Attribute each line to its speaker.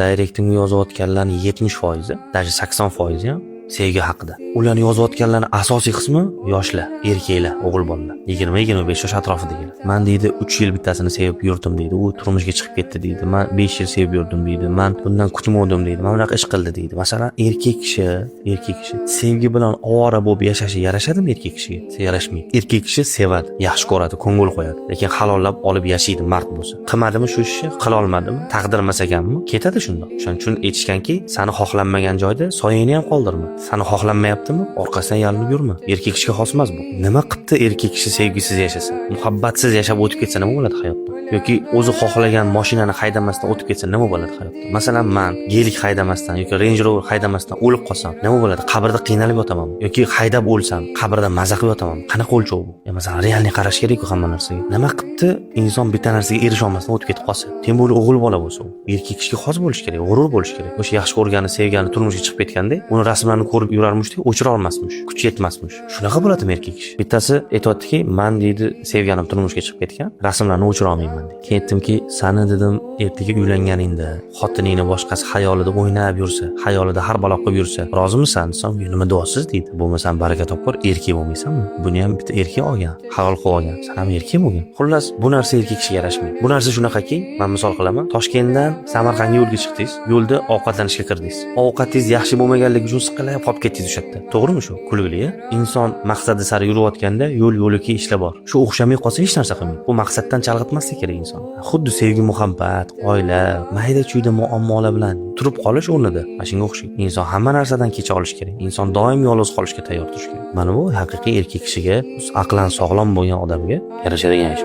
Speaker 1: Directimga yozayotganlarni 70%, даже 80% ham sevgi haqida. Ularni yozayotganlarni asosiy qismi yoshlar, erkaklar, o'g'il bolalar. 20-25 yosh atrofidagilar. "Man", deydi, "3 yil bittasini sevib yurdim", deydi. "U turmushga chiqib ketdi", deydi. "Man 5 yil sevib yurdim", deydi. "Man bundan kutmovdim", deydi. "Mana bunaqa ish qildi", deydi. Masalan, erkak kishi sevgi bilan ovora bo'lib yashashi yarashadimi erkak kishiga? Yarashmaydi. Erkak kishi sevadi, yaxshi ko'radi, ko'ngil qo'yadi, lekin halollab olib yashaydi mard bo'lsa. Qilmadimi shu ishni, qila olmadimi, taqdirmas ekanmi, ketadi shundoq. Shuning uchun aytishganki, sani xohlanmagan joyda soyangni ham qoldirma. Sani xohlanmayaptimi, orqasidan yalinib yurma. Erkak kishiga xos emas bu. Nima qilibdi erkak kishi sevgisiz yashasa? Muhabbatsiz yashab o'tib ketsa, nima bo'ladi hayotda? Yoki o'zi xohlagan mashinani haydamasdan o'tib ketsa, nima bo'ladi hayotda? Masalan, man Gelik haydamasdan yoki Range Rover haydamasdan o'lib qolsam, nima bo'ladi? Qabrda qiynalib yotamanmi? Yoki haydab o'lsam, qabrda maza qilib yotamanmi? Qanaqa o'lchov bu? Ya, masalan, реальный qarash kerak-ku hamma narsaga. Nima qilibdi inson bitta narsaga erisha olmasdan o'tib ketib qolsa? Тем более o'g'il bola bo'lsa u. Erkak kishiga xos bo'lishi kerak, g'urur bo'lishi kerak. O'sha yaxshi ko'rgani, sevgani turmushga chiqib ketganda, uni rasmlarini ko'rib yurarmishda, o'chira olmasmish, kuchi yetmasmish. Shunaqa bo'ladimi erkak kishi? Bittasi aytyaptiki, "Man", deydi, "sevganim turmushga chiqib ketgan, rasmlarni o'chira olmayman", deydi. Keyin aytdimki, "Sani", dedim, "ertaga uylanganingda xotiningni boshqasi xayolida o'ynab yursa, xayolida har balo qilib yursa, rozimisan?" desam, "Nima deyapsiz?" deydi. "Bo'lmasam baraka topkur erkak bo'lmaysanmi? Buni ham bitta erkak olgan, halol qilib olgan. San ham erkak bo'lgin." Xullas, bu narsa erkak kishiga yarashmaydi. Bu narsa shunaqaki, man misol qilaman. Toshkentdan Samarqandga yo'lga chiqdingiz, yo'lda ovqatlanishga kirdingiz. Ovqatingiz yaxshi bo'lmaganligi uchun siqilib qolib ketdingiz o'sha yerda. To'g'rimi shu? Kulgili, a? Inson maqsadi sari yurayotganda yo'l yo'lakay ishlar bor. Shu o'xshamay qolsa, hech narsa qilmaydi. Bu maqsaddan chalg'itmaslik kerak inson. Xuddi sevgi, muhabbat, oila, mayda chuyda muammolar bilan turib qolish o'rnida mana shunga o'xshaydi. Inson hamma narsadan kecha olishi kerak. Inson doim yolg'iz qolishga tayyor turishi kerak. Mana bu haqiqiy erkak kishiga, aqlan sog'lom bo'lgan odamga yarashadigan ish.